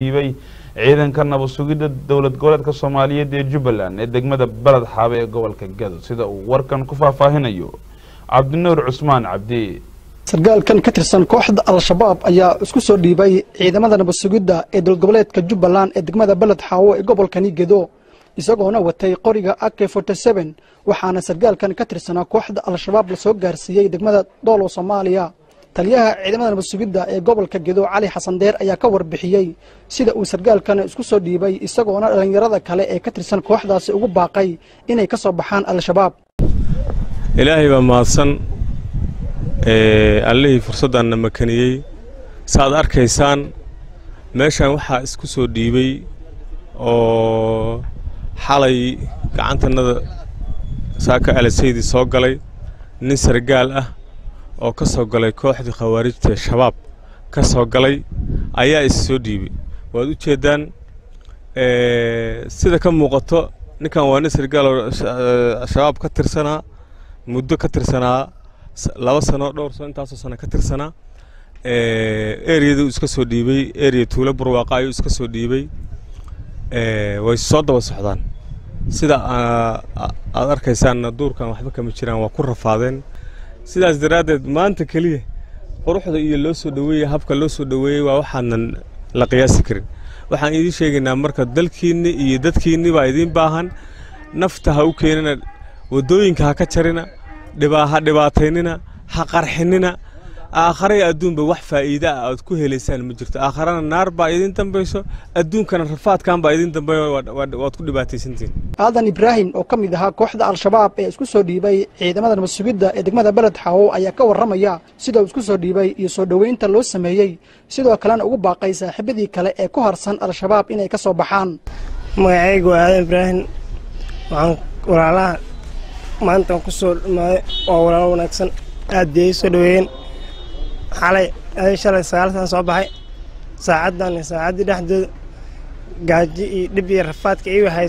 Dhiibay ciidanka nabad sugidda dowlad goboleedka Soomaaliyeed ee Jubbaland ee degmada Baled Xaabe ee gobolka Gado, sida uu warkan ku faahfaahinayo Cabdinuur Cusmaan Cabdi. Sargaalkan ka tirsan kooxda Al-Shabaab ayaa isku soo dhiibay ciidamada nabad sugidda ee dowlad goboleedka Jubbaland ee degmada Beled Xaawo ee gobolkani Gedo, isagoona watay qoriga AK, waxaana sargaalkan ka tirsanaa kooxda Al-Shabaab lasoo gaarsiiyey degmada Doolow, Soomaaliya. Taliyaha ciidamada nabad sugidda ee gobolka Gedo, Cali Xasan Deer, ayaa ka warbixiyey sida uu sargaalkan isku soo dhiibay, isagoona dhallinyarada kale ee ka tirsan kooxdaasi ugu baaqay inay ka soo baxaan Al-Shabaab. Ilaahay baa mahadsan, allihii fursaddanna makaniyey. Saaad arkaysaan, meeshan waxaa isku soo dhiibay oo xalay gacantannada saaka alasaydi soo galay nin sargaal ah oo ka soo galay kooxdii khawaarijta Shabaab ka soo galay ayaa is soo dhiibay. Waad u jeeddaan sida ka muuqato, ninkan waa nin sargaal oo Shabaab ka tirsanaa, muddo ka tirsanaa, 2 sano, dhowr sano, intaasoo sano ka tirsanaa. Eriyadii uu iska soo dhiibay eriya Tuulo Barwaaqa ayuu iska soo dhiibay. Way soo daba socdaan sida aad arkaysaanna, duurkan waxba kama jiraan, waa ku rafaadeen. Sidaas daraaddeed maanta keliya quruxda iyo loo soo dhoweeyey, habka loo soo dhoweeyey waa waxaanan la qiyaasi karin. Waxaan idiin sheegaynaa marka, dalkiinni iyo dadkiinni baa idiin baahan. Nafta ha u keenina, waddooyinka ha ka jarina, ha dhibaataynina, ha qarxinina. Aakhare adduunba wax faa'iide ah aad ku helaysaan ma jirto. Aakharana naar baa idiin dambayso, adduunkana rafaadkan baa idiin dambeeyo, waad ku dhibaataysantihin. Aadan Ibraahim oo ka mid ahaa kooxda Al-Shabaab ee isku soo dhiibay ciidamada nabad sugidda ee degmada Beled Xaawo ayaa ka warramaya sida uu isku soo dhiibay iyo soo dhoweynta loo sameeyey, sidoo kalena ugu baaqay saaxiibadii kale ee ku harsan Al-Shabaab inay ka soo baxaan. Magacaygu waa Aadan Ibraahim. Waxaan walaalaha maantaan ku soo dhimaaday waa walaalo wanaagsan, aad bay ii soo dhoweeyeen. Xalay ay shalay 9 soo baxay, saacaddan iyo saacaddii dhexdooda gaajo iyo dhib iyo rafaadka iiga haysta.